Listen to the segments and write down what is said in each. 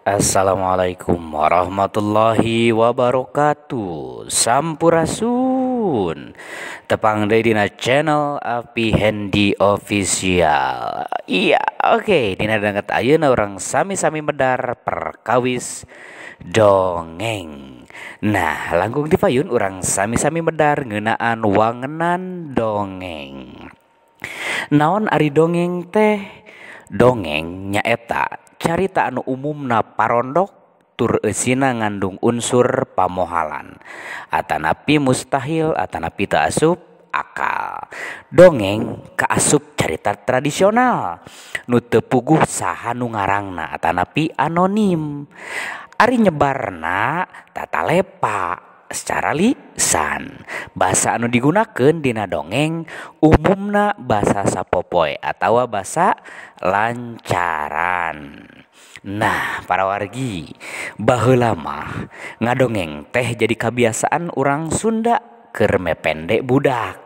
Assalamualaikum warahmatullahi wabarakatuh. Sampurasun. Tepang deui dina channel Api Hendi Official. Iya, oke, dina danget ayeuna urang sami-sami medar perkawis dongeng. Nah, langkung ti payun urang sami-sami medar ngeunaan wangenan dongeng. Naon ari dongeng teh? Dongeng nyaeta carita anu umumna parondok tur eusina ngandung unsur pamohalan atanapi mustahil atanapi teu asup akal. Dongeng kaasup carita tradisional nu teu puguh saha nu ngarangna atanapi anonim. Ari nyebarna tatalepa secara lisan. Basa anu digunakeun dina dongeng umumna basa sapopoe atawa basa lancaran. Nah, para wargi, baheula mah ngadongeng teh jadi kabiasaan urang Sunda keur mepende budak.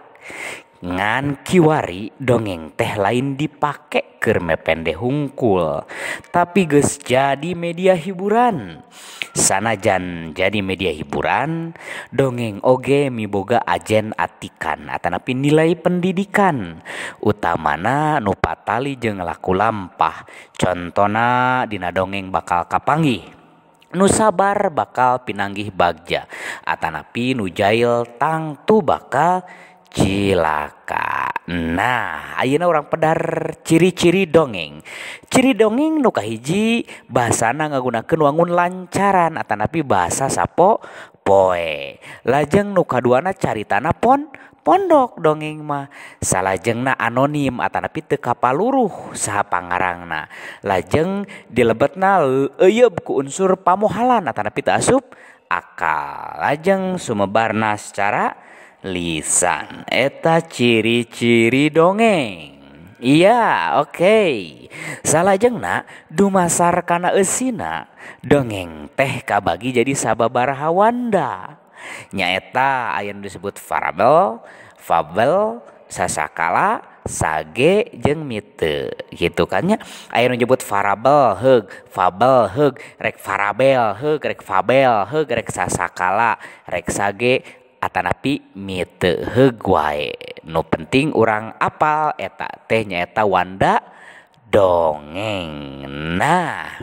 Ngan kiwari dongeng teh lain dipake keur mepende hungkul, tapi geus jadi media hiburan. Sanajan jadi media hiburan, dongeng oge miboga ajen atikan atanapi nilai pendidikan, utamana nu patali jeung laku lampah. Contona dina dongeng bakal kapanggih nu sabar bakal pinanggih bagja, atanapi nu jail tangtu bakal cilaka. Nah, ayeuna urang pedar ciri-ciri dongeng. Ciri dongeng nu kahiji bahasana ngagunakeun wangun lancaran atanapi bahasa sapopoe. Lajeng nu kaduana caritana pondok dongeng mah. Salajengna anonim atanapi teu kapaluruh saha pangarangna. Lajeng dilebetna euyeub ku unsur pamohalan atanapi teu asup akal. Lajeng sumebarna secara lisan. Eta ciri-ciri dongeng. Iya, oke. Salajengna dumasar kana eusina dongeng teh kabagi jadi sababaraha wanda. Nyaeta aya nu disebut parabel, fabel, sasakala, sage jeung mite gitu kan nya. Aya nu nyebut parabel heug, fabel heug, rek farabel heug, rek fabel heug, rek sasakala, rek sage atanapi mite heug wae. Nu penting urang apal eta teh nyaeta wanda dongeng. Nah,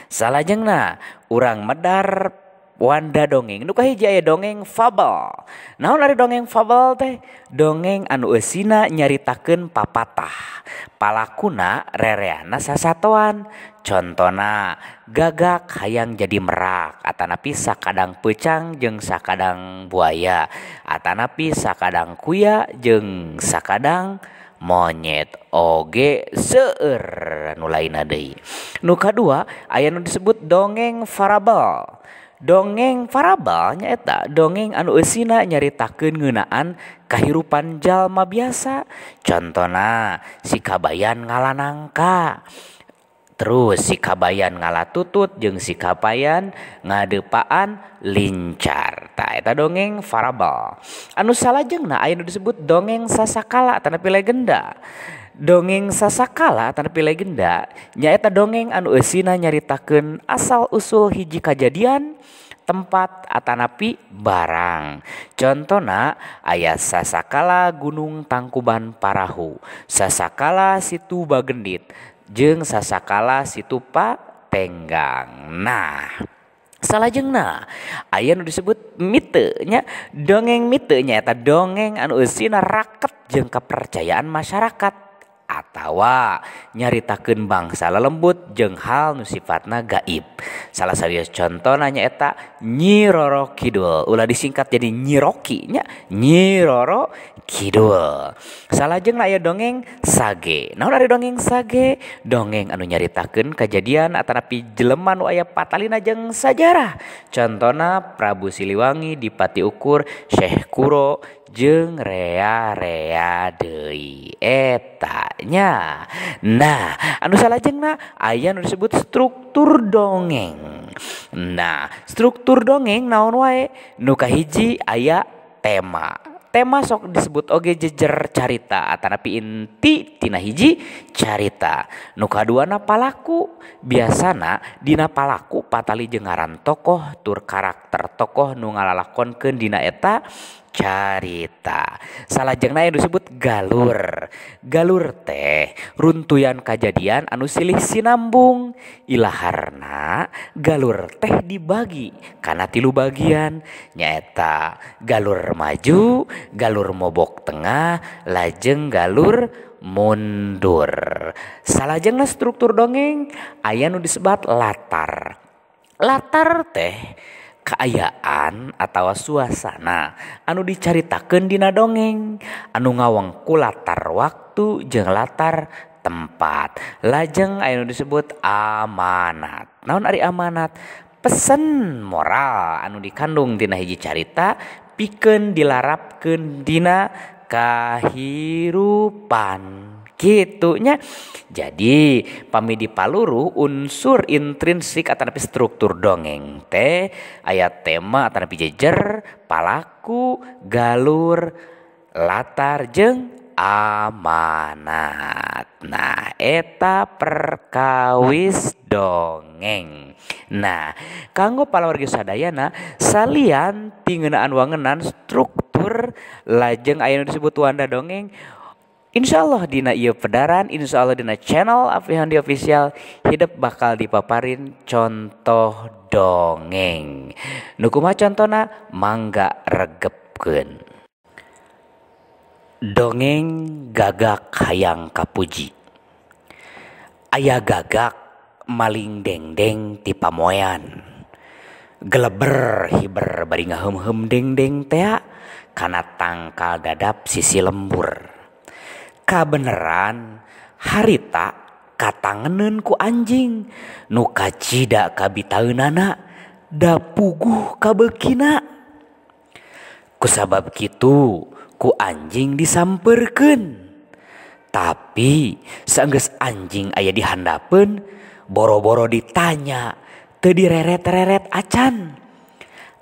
salajengna urang medar wanda dongeng. Nu kahiji aya dongeng fabel. Naon ari dongeng fabel teh? Dongeng anu eusina nyaritakeun papatah. Palakuna rereana sasatoan. Contona gagak hayang jadi merak atanapi sakadang peucang jeung sakadang buaya atanapi sakadang kuya jeung sakadang monyet oge seueur nu lainna deui. Nu kadua aya nu disebut dongeng farabel. Dongeng farabel nyaeta dongeng anu eusina nyaritakeun ngeunaan kahirupan jalma biasa. Contona si kabayan ngala nangka, terus si kabayan ngala tutut jeung si kabayan ngadeupaan lincar. Tah eta dongeng farabel. Anu salajengna aya nu disebut dongeng sasakala atanapi legenda. Dongeng sasakala atanapi legenda nyaeta dongeng anu eusina nyaritakeun asal usul hiji kajadian, tempat atanapi barang. Contona aya sasakala Gunung Tangkuban Parahu, sasakala Situ Bagendit, jeung sasakala Situ Patenggang. Nah, salajengna aya nu disebut mite nya. Dongeng mite nyaeta dongeng anu eusina raket jeung kepercayaan masyarakat atawa nyaritakeun bangsa lelembut jeung hal nu sifatna gaib. Salah sawios contona nyaeta Nyi Roro Kidul. Ulah disingkat jadi Nyi Roki nya, Nyi Roro Kidul. Salajengna aya dongeng sage. Naon ari dongeng sage? Dongeng anu nyaritakeun kajadian atanapi jelema nu aya patalina jeung sajarah. Contona Prabu Siliwangi, Dipati Ukur, Syekh Kuro, jeung rea-rea deui eta nya. Nah, anu salajengna aya nu disebut struktur dongeng. Nah, struktur dongeng naon wae? Nu kahiji aya tema. Tema sok disebut oge jejer carita atanapi inti tina hiji carita. Nu kaduana palaku. Biasana dina palaku patali jeung ngaran tokoh tur karakter tokoh nu ngalalakonkeun dina eta carita. Salajengna aya nu disebut galur. Galur teh runtuyan kajadian anu silih sinambung. Ilaharna galur teh dibagi kana 3 bagian, nyaeta galur maju, galur mobok tengah, lajeng galur mundur. Salajengna struktur dongeng aya nu disebat latar. Latar teh kaayaan atawa suasana anu dicaritakeun dina dongeng anu ngawengku latar waktu jeung latar tempat. Lajeng aya nu disebut amanat. Naon ari amanat? Pesen moral anu dikandung dina hiji carita pikeun dilarapkeun dina kahirupan. Gitunya. Jadi pami dipaluruh unsur intrinsik atanapi struktur dongeng teh aya tema atanapi jejer, palaku, galur, latar jeung amanat. Nah, eta perkawis dongeng. Nah, kanggo palawargi sadayana salian ti ngeunaan wangenan struktur lajeng aya nu disebut wanda dongeng. Insyaallah dina ieu pedaran, insyaallah dina channel Afrihandi Official hidup bakal dipaparin contoh dongeng. Nu kumaha contona? Mangga regepkeun. Dongeng gagak hayang kapuji. Aya gagak maling dengdeng ti pamoean. Geleber hiber bari ngaheum-heum dengdeng tea kana tangkal dadap sisi lembur. Kabeneran harita katangeneun ku anjing nu kacida kabitaeunana da puguh kabeukina. Kusabab kitu ku anjing disampeurkeun. Tapi saenggeus anjing aya di handapeun boro-boro ditanya teu direret-reret acan.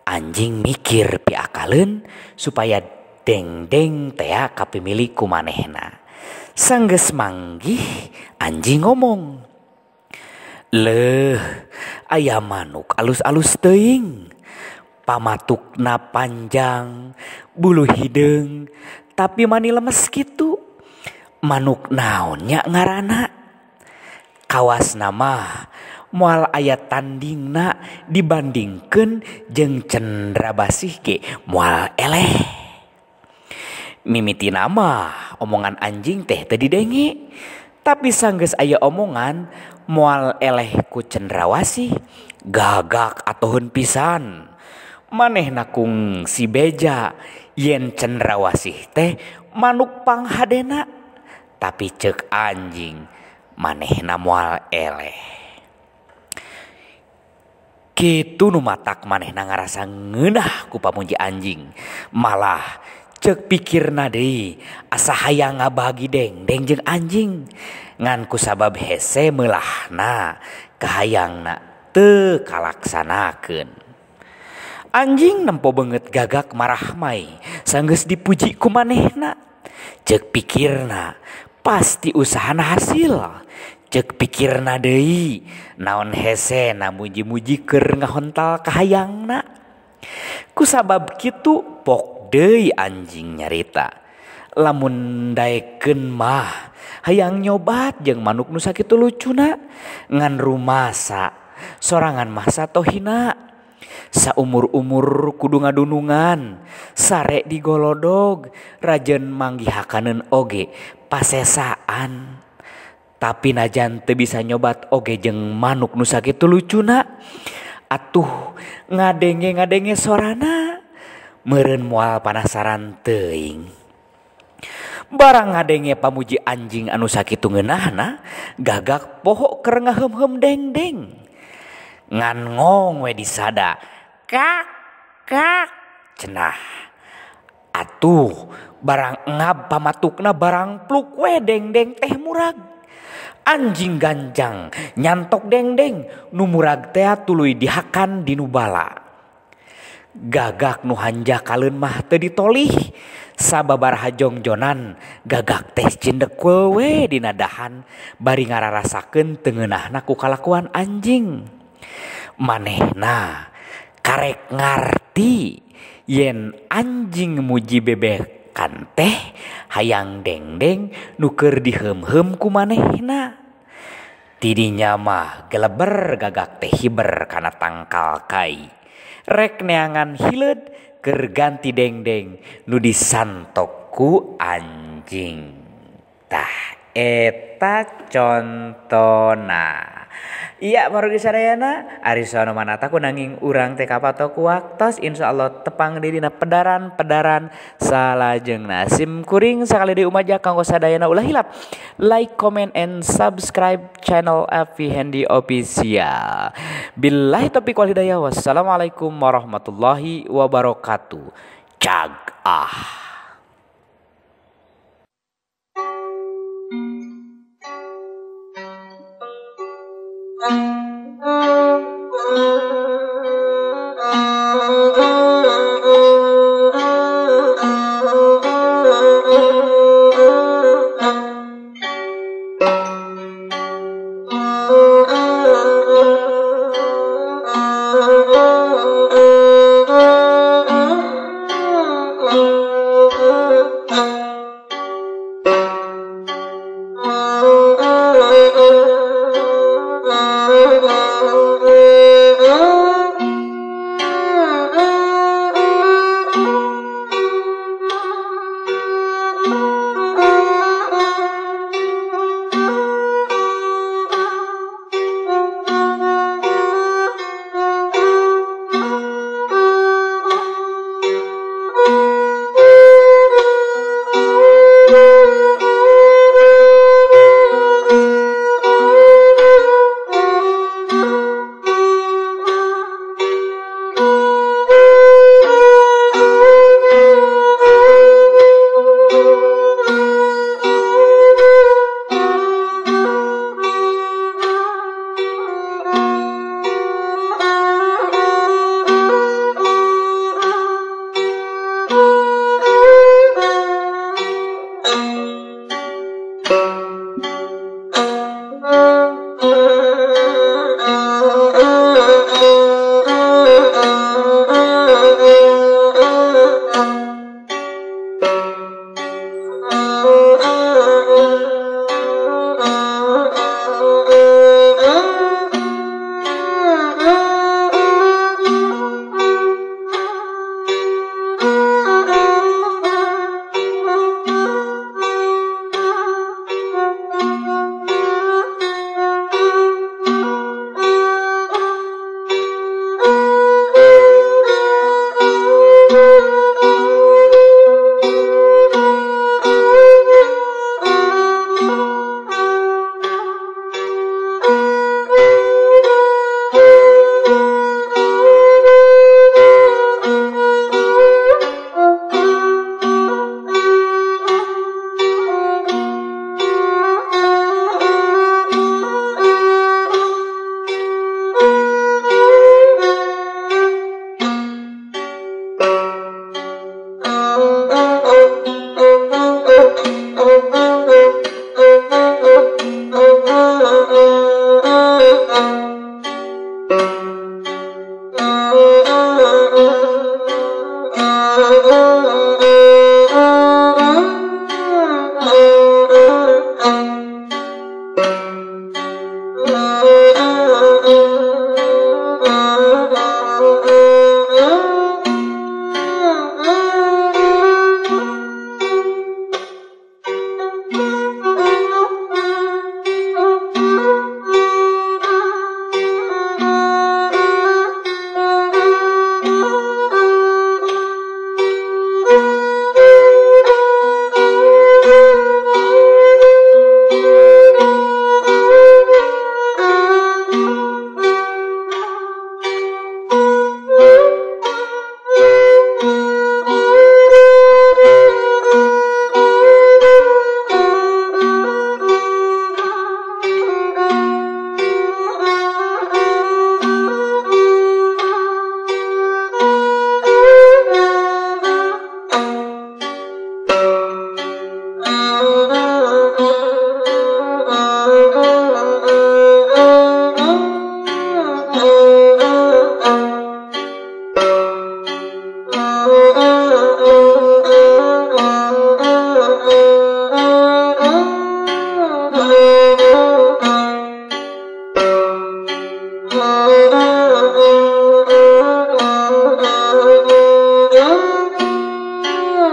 Anjing mikir piakaleun supaya dengdeng tea kapimilik ku manehna. Sanggeus manggih anjing ngomong, "Leuh, aya manuk alus-alus teuing, pamatukna panjang, bulu hideung, tapi mani lemes kitu. Manuk naon nya ngaranna? Kawasna mah moal aya tandingna dibandingkeun jeung cendrabasih ge moal eleh." Mimitina mah omongan anjing teh teu didenge, tapi sanggeus aya omongan moal eleh ku cendrawasih, gagak atoheun pisan. Manehna kungsi beja yen cendrawasih teh manuk panghadena, tapi ceuk anjing manehna moal eleh. Kitu nu matak manehna ngarasa ngeunah ku pamuji anjing, malah ceuk pikirna deui asa hayang ngabagi dengdeng jeung anjing. Ngan kusabab hese meulahna kahayangna teu kalaksanakeun. Anjing nempo beungeut gagak marahmai sanggeus dipuji ku manehna. Ceuk pikirna pasti usahana hasil. Ceuk pikirna deui naon hesena muji-muji keur ngahontal kahayangna. Kusabab kitu pok deui anjing nyarita, lamun daekeun mah hayang nyobat jeung manuk nu sakitu lucuna, ngan rumasa sorangan mah satohina. Saumur-umur kudu ngadunungan, sare digolodog, rajen manggihakaneun oge pasesaan. Tapi najan teu bisa nyobat oge jeung manuk nu sakitu lucuna, atuh ngadenge-ngadenge sorana meureun moal panasaran teuing. Barang ngadenge pamuji anjing anu sakitu ngeunahna, gagak poho keur ngaheum-heum dengdeng. Ngan ngong we disada, kak kak cenah. Atuh barang ngab pamatukna barang pluk we dengdeng teh murag. Anjing ganjang nyantok dengdeng nu murag teh tuluy dihakan dinu bala. Gagak nu hanjakaleun mah teu ditolih sababaraha jongjonan gagak teh cindek we dina dahan bari ngararasakeun teu ngeunahna ku kalakuan anjing. Manehna karek ngarti yen anjing muji bebekan teh hayang dengdeng nu keur diheum-heum ku manehna. Tidinya mah geleber gagak teh hiber kana tangkal kai. Rek neangan hileud keur ganti dengdeng nu disantok ku anjing. Tah eta contona. Iya wargi sadayana ari sono manata ku nanging urang teh kapatok waktos insyaallah tepang di dina pedaran-pedaran salajengna. Sim kuring sakali deui umaja kanggo sadayana ulah hilap like, comment, and subscribe channel Afi Hendy Official. Billahi taufiq wal hidayah. Wassalamualaikum warahmatullahi wabarakatuh. Cag ah.